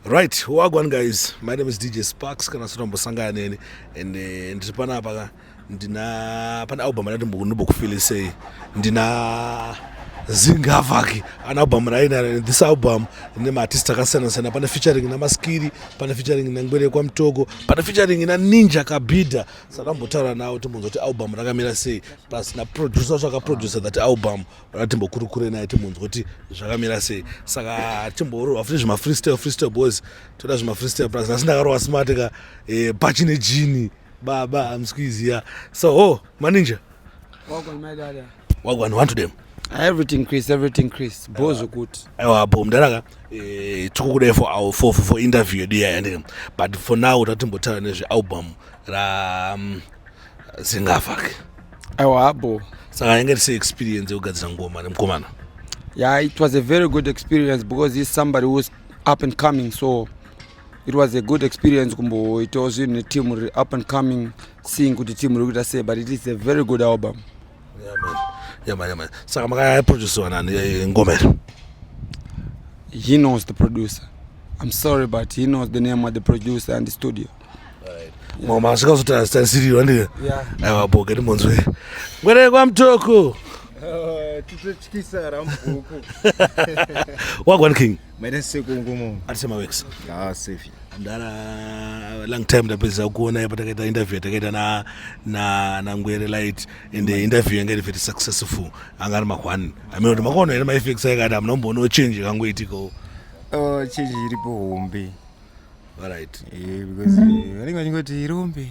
Right, wagwan guys. My name is DJ Sparks kana sotombosangana neni and ndiri panapa ka ndina pane album rati ndimbokufilisei. Ndina Zingavaki ana album raina this album ine maartist akasiyana siyana pane featuring na Maskiri, pane featuring na Ngwere kwaMutoko, pane featuring na Ninja Kabida. Saka ndambotaura nawo timbonzwa kuti album rakamira sei plus na producer wacho akaproducer that album ratimbokurukure naye timbonzwa kuti zvakamira sei. Saka timborova futi zvimafreestyle freestyle boys, toda zvimafreestyle plus nhasi ndakarova smart ka pachine jini baba hamusikuiziya. So oh maninja Wagwan, my dada. Wagwan, one to them. Everything Chris, everything Chris. Bozo kuti. Aiwa bo mdaraka tikukudai for our for interview yedu iya yandika, but for now tatimbotaura nezve album ra Zingavak. Aiwa bo. Saka yange rise experience yekugadzira ngoma nemukomana? Yeah, it was a very good experience because he's somebody who's up and coming, so it was a good experience kumboitawo zvinhu neteam riri up and coming, seeing kuti team riri kuita sei, but it is a very good album. Yeah, man. Yeah, man, yeah, man. Saka makaproduciwa nani ngoma iri? He knows the producer. I'm sorry, but he knows the name of the producer and the studio. Ngoma asikazotarisirwa ndika. Yeah. Aiwa bo ngatimbonzwe Ngwere kwaMutoko. Titotyisa ramubhuku. Wagwan king. Maita sekungumo. Atise maworks. Ah, safe. Ndara long time ndapedza kuona ipa takaita interview takaita na Ngwere Light and the interview yanga iri very successful, anga ari mahwani. I mean kuti makaona here maeffects akati hamuna change yakangoitikawo? Oh, change iripo hombe. Alright. Because vanenge vachingoti irombe.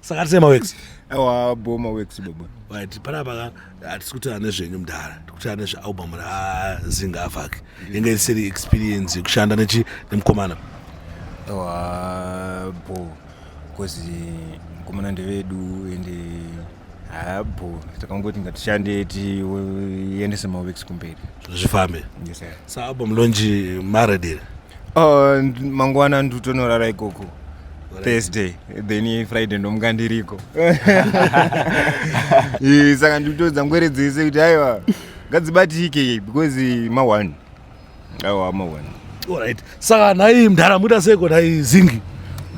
Saka atise maworks. Awa bo maworks baba. Right, panapa ka hatisi kutaura nezvenyu mudhara, tiri kutaura nezvealbum raZingavak. Inge isiri experience yekushanda nechi nemukomana? Awa bo because mukomana ndevedu ende habo takangoti ngatishande tiendese maworks kumberi. Zvifambe. Yes, sir. Sa album launch maredire? Oh, mangwana nditonorara ikoko Thursday, then Friday ndomuka ndiriko. Saka ndikutodza ngwere dzese kuti aiwa ngadzibatike because ma1 aiwa ma1. Alright, saka nhai mudhara muita seiko nhai Zingi?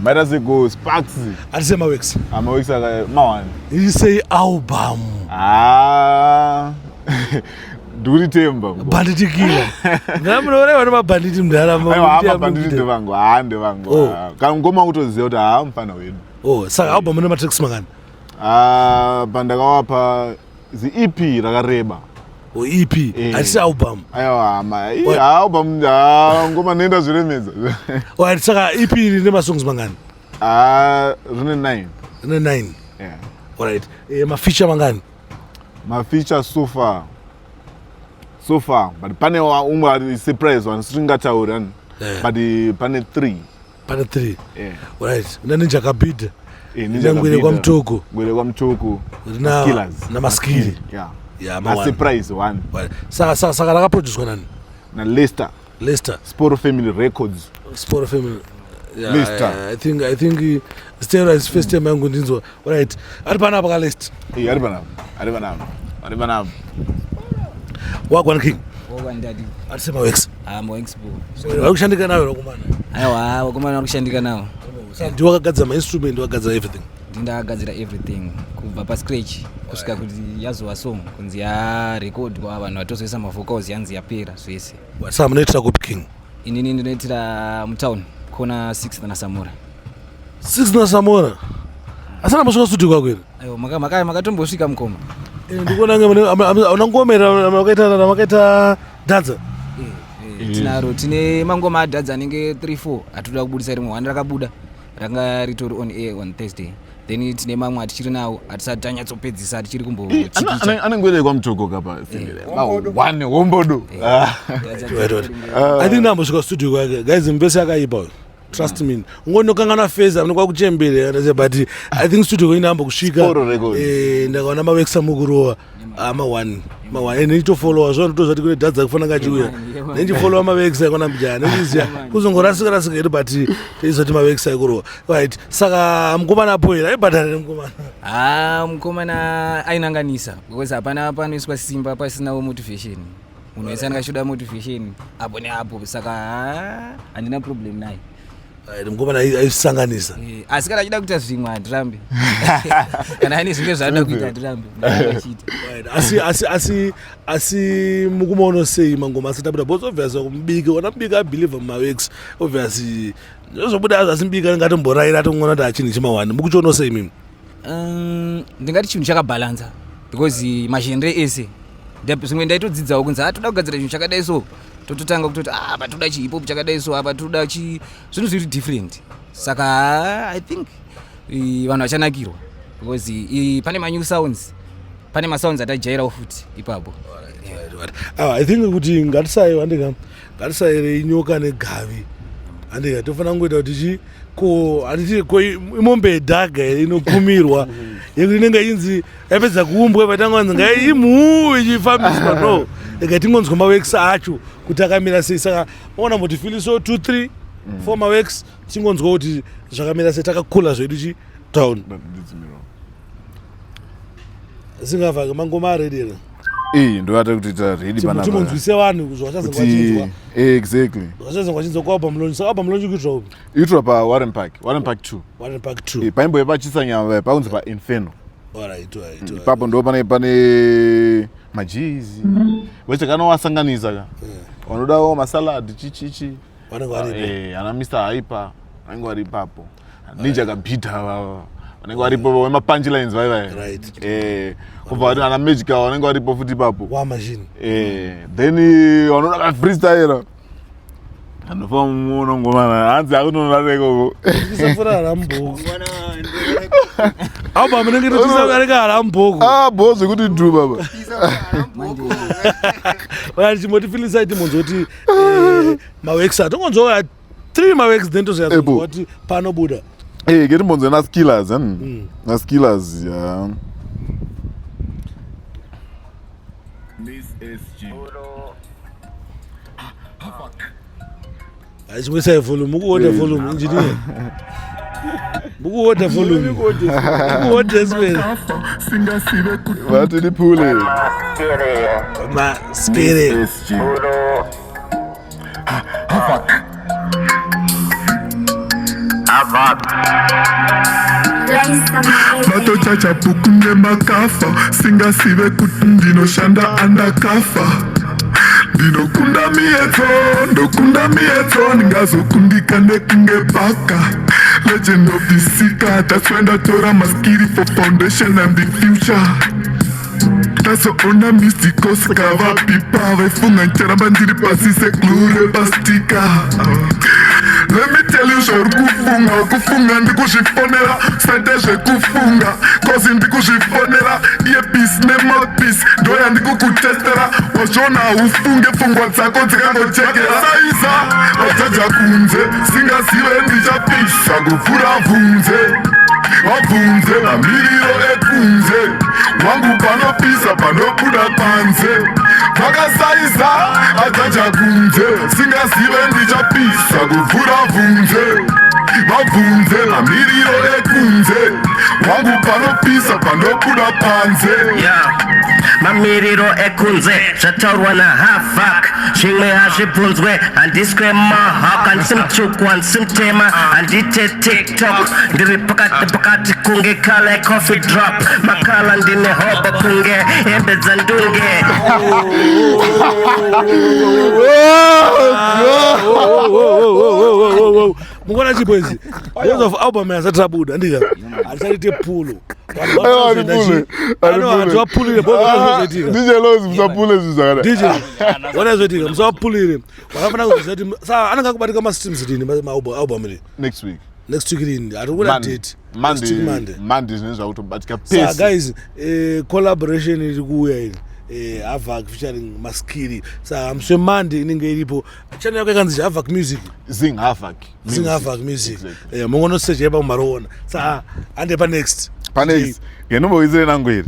Maita seko Sparks. Atise maworks. Amaworks aka ma1. Isei album? Ah, ndikuritemba. Banditi killer ngamunoreva nemabhanditi mudhara. Aiwa, mabhanditi ndevangu, haa ndevangu. Oh. Kana ngoma kutoziva kuti haa mufana wedu. Oh, saka album ine matracks mangani? Ah, pandakawapa ziEP rakareba. O EP? Hatisi album? Aiwa ma album ngoma noenda zviremedza. Alright, saka EP rine masongs mangani? Ah, rine 9. Rine 9? Yeah. Alright, mafeature mangani? Mafeature so far so far, but pane umwe ari surprise one sitingatauri ani. But pane 3. Pane 3? Yeah. Alright, una Ninja Kabida? Ninja Rina Ngwere Kabida, kwaMutoko. Ngwere kwaMutoko. Rina Killers. naMaskiri. Yeah. Yeah, ma ma one. Surprise one. Alright. Saka rakaproducwa nani? Na Lester. Lester. Sporo Family Records. Sport Family. Yeah, Lester. I think Stella is first time yangu ndinzwa. Alright, ari panapa ka Lester? Ari panapa, ari panapa, ari panapa. Wagwan king. Wagwan daddy. Atise maworks. Ah, maworks bo. Vari kushandika nayo vakomana? Aiwa, vakomana vari kushandika nawo. Saka ndiwe wakagadzira mainstrument, wakagadzira everything? Ndindakagadzira everything kubva pascratch kusvika kuti yazova song, kunzi yarekodwa, vanhu vatozoisa mavocals, yanzi yapera zvese. Saka munoitira kupi king? Inini ndinoitira mutown, kona 6 naSamora. 6 naSamora. Asana mbosvika studio kwako here? Aiwa, makatombosvika mukoma. Ndikuona una ngoma here ramakaita dhadza? Tinaro, tine mangoma adhadza anenge 3 4 atoda kubudisa. Rimwe one rakabuda, ranga ritori on air on Thursday, then tine mamwe atichiri nawo atisati tanyatsopedzisa, atichiri kumbochikicha. Anengwere kwaMutoko kapa one hombodo. Right. I think ndambosvika studio kwake guys, mbese akaipa uyu. Trust me, ungonokangana face anokwa kuchembere, but I think studio kwenyu ndambokusvika. Sporo Records. Ndakaona mavekisa mukurowa ma1 ma1 ende ndichitofollowa zvo ndotozvati kune dhadza kufanira ngachiuya nendichifollowa mavekisa ikona mbijana nendiziya kuzongorasika rasika hedu, but teizoti mavekisa ikurowa. Right, saka mukomana apo here aibhadhara here mukomana? Ha, mukomana ainanganisa because hapana panoiswa simba pasinawo motivation. Munhu wese anenge achitoda motivation apo neapo, saka handina problem naye. Right, mukomana aisanganisa. Asi kana achida kuita zvimwe handirambi. Kana aine zvimwe zvaanoda kuita handirambi, achiita. Right, asi mukumaona sei mangoma asati abuda? Because obviously mubiki ona mubiki abelieve mumaworks, obviously zvozobuda azvo, asi mubiki anenge atomboraira atongoona kuti achinhu chimawani. Mukuchiono sei mimi? Ndingati chinhu chakabhalansa because magenre ese zvimwe ndaitodzidzawo kunzi toda kugadzira chinhu chakadai, so tototanga kutoti apa toda chihip hop chakadai, so apa toda chi zvinhu zviri different. Saka I think vanhu vachanakirwa because pane manew sounds, pane masounds atajairawo futi ipapo. Right. Ah, I think kuti ngatisai andika ngatisairei nyoka negavi, andika tofanira kungoita kuti chi ko handiti ko imombe yedhaga here inokumirwa yekuti inenge inzi yapedza kuumbwa patanga wanzi ngaimhuu ichifambiswa? No, rega tingonzwa maworks acho kuti akamira sei. Saka maona moti filiso 2 3 4 maworks, tingonzwa kuti zvakamira sei. Takakula zvedu chi town zingavhake mangoma aready here? Iyi ndovata kuti ta ready panapa. Timonzwise vanhu zvavachazenge kuti vachinzwa. Exactly. Zvavachazenge vachinzwa kualbum launch. Saka album launch kuitwa upi? Itwa pa Warren Park, Warren Park 2. Warren Park 2. Paimbove pachisanyama pakunzi paInferno. Alright. Ipapo ndo pane majizi wese kana wasanganisa ka vanodawo masalad chichichi. Vanenge varipo. Ana Mr Hyper vanenge vari ipapo, Ninja Kabhita vanenge varipo, vemapunchlines vai vai. Kubva vati ana Magical vanenge varipo futi ipapo. Wa machine. Then vanoda kafreestyler anofa muona ngomana hanzi akunoona ikoko. Tisafura haramubhuku, album inenge totisakareka haramubhuku. Ah, bo zvekuti dhu baba. Oya, chimbotifilisai timonzwa kuti maworks atongonzwa three maworks, then tozoya Ebo. kuti panobuda. Ke timbonzwe naskillers mm. Naskillers, ya. Miss SG. Chimboisai volume, mukuoda volume, engineer, mukuoda volume, mukuoda swell. Vati liphule. Maskere. SG. Havoc. Vatochacha bhuku nemakafa, singasive kuti ndinoshanda undercover. Ndinokunda miedzo, ndokunda miedzo, ndingazokundika nekunge bhaka. Legend of the seeker, that's when ndatora maskiri for foundation and the future. Tazoona mysticos kavapipa, vaifunga ndicharamba ndiri pasi seglue repastika. Let me tell you, zvauri kufunga kufunga ndikuzvifonera, saite zvekufunga cause ndikuzvifonera. Earpiece nemouthpiece ndoya ndikukutestera. Wazviona, ufunge pfungwa dzako dzikangochekera. Saiza vajaja kunze, singazive ndichapisa kupfuura bvunze. Vabvunze mamiriro ekunze wangu, panopisa panobuda panze. Vakasaiza ajaja kunze, singazive ndichapisa kupfuura bvunze. Vabvunze mamiriro ekunze wangu, panopisa panobuda panze. Yeah. Mamiriro ekunze zvataurwa naHavak, zvimwe hazvibvunzwe. Handiswe mahak, handisi mutsvuku, handisi mutema, handite TikTok. Ndiri pakati pakati kunge kale coffee drop makala, ndine hobo kunge hembe dzandunge. Mukuona chipo izi because of album yasati rabuda, andika hatichaite pulo. Hatiwapulire. DJ Lozi, musapule zvinhu zvakadai. DJ, ona zvoitika, musawapulire. Vakafanira kuziva kuti sa anenge akubatika mastreams rini maalbum rini? Next week. Next week rini? Hatiri kuda date. Next week Monday. Monday zvinenge zvakutobatika Sa pese. guys, collaboration iri kuuya ini, Havak featuring Maskiri. Saka musi weMonday inenge iripo. Channel yako yakanzi Havak Music? Zing Havak. Zing Havak Music. Exactly. Mungonosearch ipa mumaroona. Saka hande panext. Panext ngenomboisire nangu iri.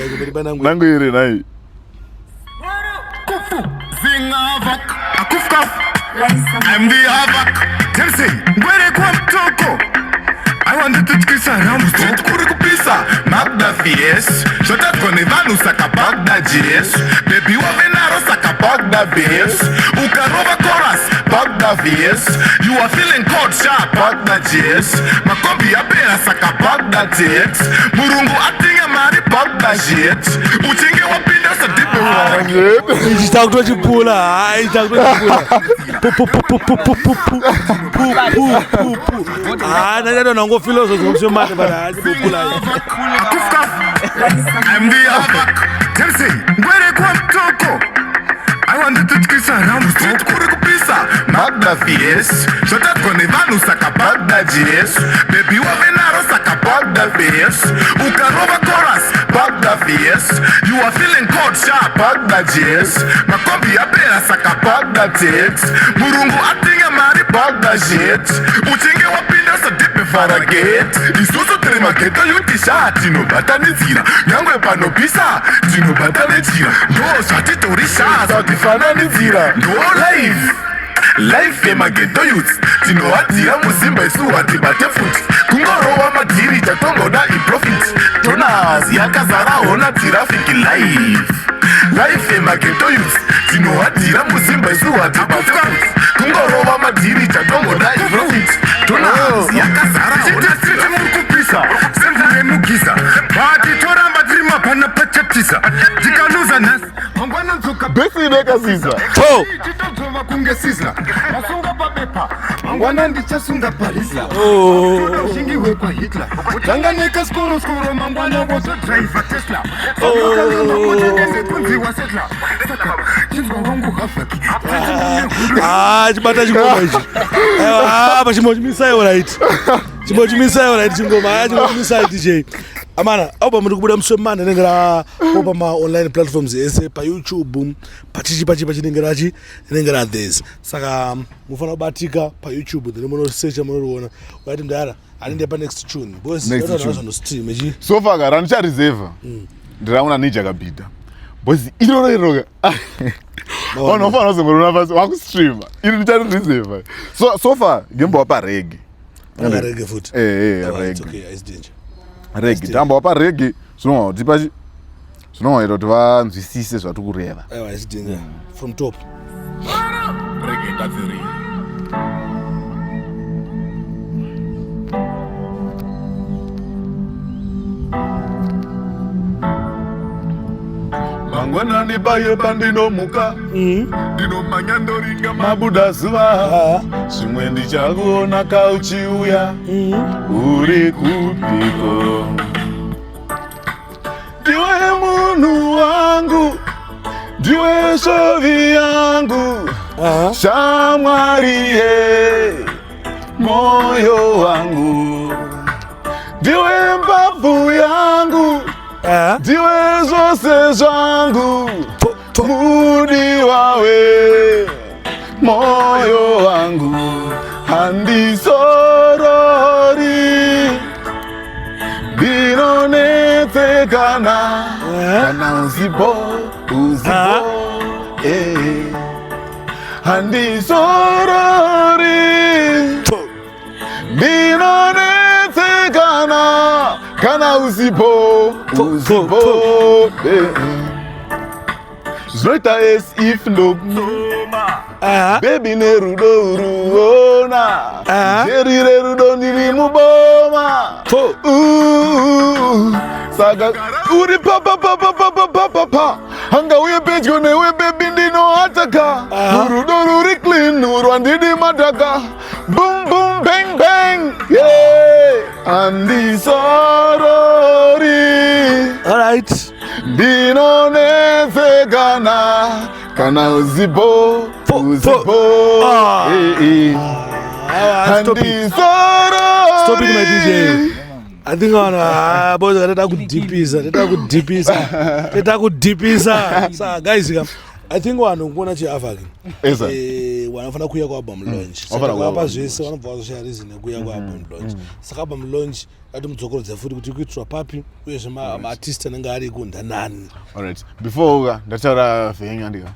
Kumberi panangu. Nangu iri nai. Zingavak, akufkaf. I'm the Havak. Tell ngwere kwa mtoko. I wanted to tyisa round street kuri kupisa Magda VS. Zvatadzwa nevanhu saka Bagda GS. Baby wave naro saka saka bagda bs ukarova chorus bagda vs you are feeling cold sharp bagda js makombi yapera saka bagda tx murungu atinge mari bagda zhet uchinge wapinda sadipe ichi takutochipula hai takutochipula ha ndanyatona ngofilosofi ngomushomate but ha chibopula I'm the Havak Telsey ngwere kwa mtoko aiwa nditotyisa round street kuri kupisa magda vs zvatadzwa nevanhu saka bagda gs bebi wave naro saka bagda vs ukarova chorus bagda vs you are feeling cold sharp bagda gs makombi yapera saka bagda tx murungu atinge mari bagda zhet uchinge wapinda sadipe faragate isusu tiri mageto yutisha tinobatanidzira nyangwe panopisa tinobatanijira ndo zvatitori sha zvatifananidzira ndo life life yemageto youths tinovatira muzimba isu hatibate futi kungorowa madhiri tatongoda iprofit tonas yakazara hona tirafiki life life yemageto youths tinovatira muzimba isu hatibate futi kungorova madhiri tatongoda iprofit tonas yakazara hona titi muri kupisa semvura yemugiza bati toramba tiri mapana pachatisa tikaluza nhasi mangwana nzoka Besi inekasisa. titodzova kunge sizla masunga pabepa mangwana ndichasunga parisla ushingi hwekwahitler tanga nekaskorosoro mangwana wotodhraivha tesla kunzi wasetla saka chinzwa wangu havhaki ha chibata chingoma ichi aiwa apa chimbochimisai orit chimbochimisai orit chingoma ha chimbochimisai dj amana album iri kubuda musi wemanda inenge rapo pamaonline platforms ese payoutube pachichi pachi pachinenge rachi rinenge rathis saka mufanira kubatika payoutube then munosecha munoriona waiti mudara haninde panext tune Next tune. because ichi So far ka randichareserva. Ndiraona Ninja kabhidha. Because iroro iroro ka. Vanhu vafanira kuzongorona pasi vakustreama. Iri ndicharireserva. So so far ngembowapa reggae. rege futi Eh eh Alright, reggae. okay, it's danger. Reggae. Tambowapa reggae zvinogona kuti pachi zvinogona kuita kuti vanzwisise zvatiri kureva. Aiwa, it's danger. From top. Reggae gadziri Mangwanani paye pandinomuka ndinomanya ndoringa mabuda zuva zvimwe ndichakuona kauchiuya uri kupiko ndiwe munhu wangu ndiwe svovi yangu shamwari ye moyo wangu ndiwe mbabvu yangu ndiwe zvose zvangu mudiwa we moyo wangu handisorori ndinonetsekana kana usipo usipo eh. handisorori ndinonetsekana kana usipo usipo eh. zvinoita as if ndokunoma bebi nerudo uruona jeri rerudo ndiri muboma Ooh, saka uri papapapapapapapa hangauye pedyo newe bebi ndinoataka rudo ruri clean rwandidi madhaka bum bum bang bang yeah handisorori Alright. ndinonetsekana kana uzipo uzipo Ah. Eh, eh. Aiwa, stop it. Stop it, my DJ. I think on boys teta kudhipisa teta kudhipisa teta kudhipisa sa guys ka I think vanhu kuona chiavaki Yes, sir. eh vanofanira kuuya kualbum launch Vanofanira saka kuuya vapa kualbum zvese vanobva vazoshaya reason yekuuya kualbum launch saka album launch ati mudzokorodza futi kuti kuitirwa papi uyezve maartist anenge ariko ndanani Alright. Before uka ndataura venyu andika.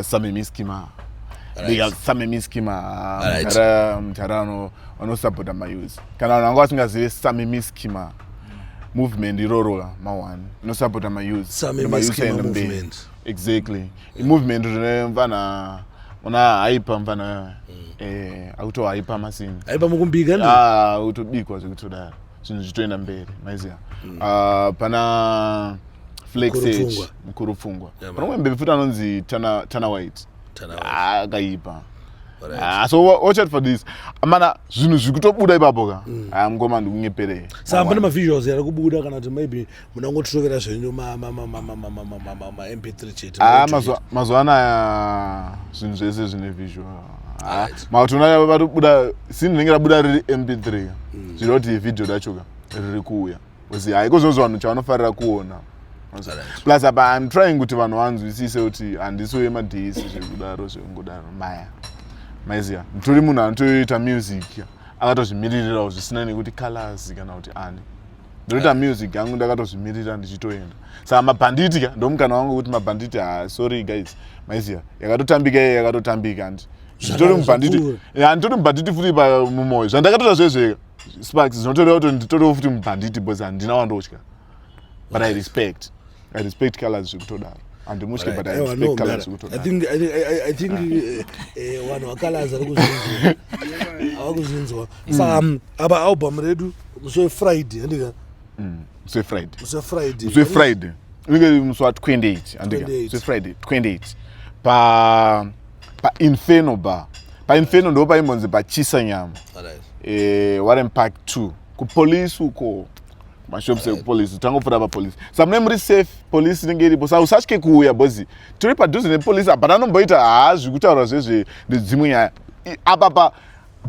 Samemi Schema. Big up Samemi Schema. Alright. Mutara mutara ano anosapota mayouth. Kana vanhu vanga vasingazive Samemi Schema. Movement iroro ma1 inosapota mayouth. Same Mayouth Meskema aenda mberi. movement. Exactly, imovement rine mfana una haipa mfana akutohaipa masini. Aipa mukumbika ndi. Ah, kutobikwa zvekutodaro, zvinhu zvichitoenda mberi, maiziya. Ah, pana Flex Mukuru H, Pfungwa. Mukuru Pfungwa. Yeah, man. Pane umwe mbebe futi anonzi Tana White. Tana White. Ah, akaipa. Alright. Ah, so watch out for this mana, zvinhu zviri kutobuda ipapo ka. Ah, mukoma, ndikunyeperei. Saka pane mavisuals ari kubuda kana kuti maybe munangotirovera zvenyu ma-MP3 chete? Ah, mazuva anaya zvinhu zvese zvine visual. Ah, makutoona vatobuda sini rinenge rabuda riri MP3, zvireva kuti video racho ka riri kuuya. Uzi haiko zvozvo vanhu chavanofarira kuona. Plus apa I'm trying kuti vanhu vanzwisise kuti handisi wemadhisi zvekudaro, zvekungodaro maya, maiziya. Nditori munhu anotoita music akatozvimiririrawo, zvisina nekuti Colors kana kuti ani. Ndotoita music yangu ndakatozvimirira, ndichitoenda. Saka mabhanditi ka, ndomukana wangu kuti mabhanditi, ha, sorry guys, maiziya, yakatotambika iye, yakatotambika. Handi nditori mubhanditi. Zvakapfuura. Ya, nditori mubhanditi futi mumwoyo. Zvandakatoita zvezveka, Sparks, zvinotoreva kuti nditoriwo futi mubhanditi because handina wandotya, but I respect Colors zvekutodaro. Handimutye, but I Aiwa, respect no, Colors mdara. I zvekutodaro. think I think I, I think vanhu vaColors ari kuzvinzwa, ava kuzvinzwa. Saka apa album redu musi weFriday, handika? Musi weFriday. Musi weFriday. Musi weFriday unenge musi wa28, handika? 28. Musi weFriday 28 paInferno Bar. PaInferno ndo paimbonzi pachisa nyama. Warren Park 2, kupolisi uko, mashops ekupolisi, tangopfuura papolisi. Saka mune muri safe, polisi inenge iripo, saka usatye kuuya because tiri padhuze nepolisi. Hapana anomboita haazvi kutaura zvezve nedzimwe nyaya. Apa pa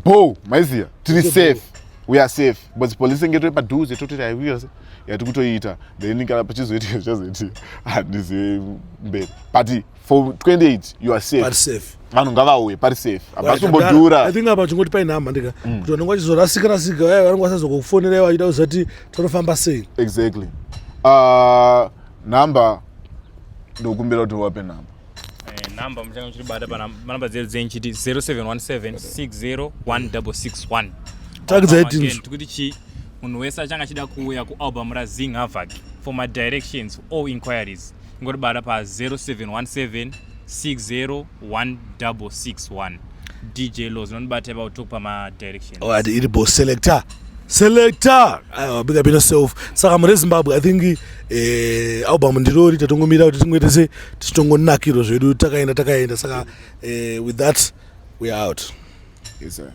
bo, maiziya, tiri safe, we are safe because polisi inge tori padhuze. Tototi haiuya yati kutoita, then kana pachizoitika zvichazoitika, handizive mberi, but for 28 you are safe. Pari safe. Vanhu ngavauye, pari safe, Right, hapasi I kumbodhura. think apa chingoti paine hama, ndika kuti vanenge vachizorasika rasika vaya vanenge vasazokufonera vachida kuzati tinofamba sei. Exactly. Number, ndokumbira kuti uvape number. Namba muchange muchitibata panamba dzedu dzenchiti 0717 601661. Takidzai tinzwe. Tikuti chi munhu wese achange achida kuuya kualbum raZing Havoc, for my directions, all inquiries, ingotibata pa 0717 601661. DJ Laws unondibata ipa kutokupa madirections. Alright, iripo selector, selector. Aiwa, big up yourself. Saka mune Zimbabwe, I think album ndirori tatongomira kuti tingoite se tichitongonakirwa zvedu, takaenda takaenda. Saka with that we are out. Yes, sir.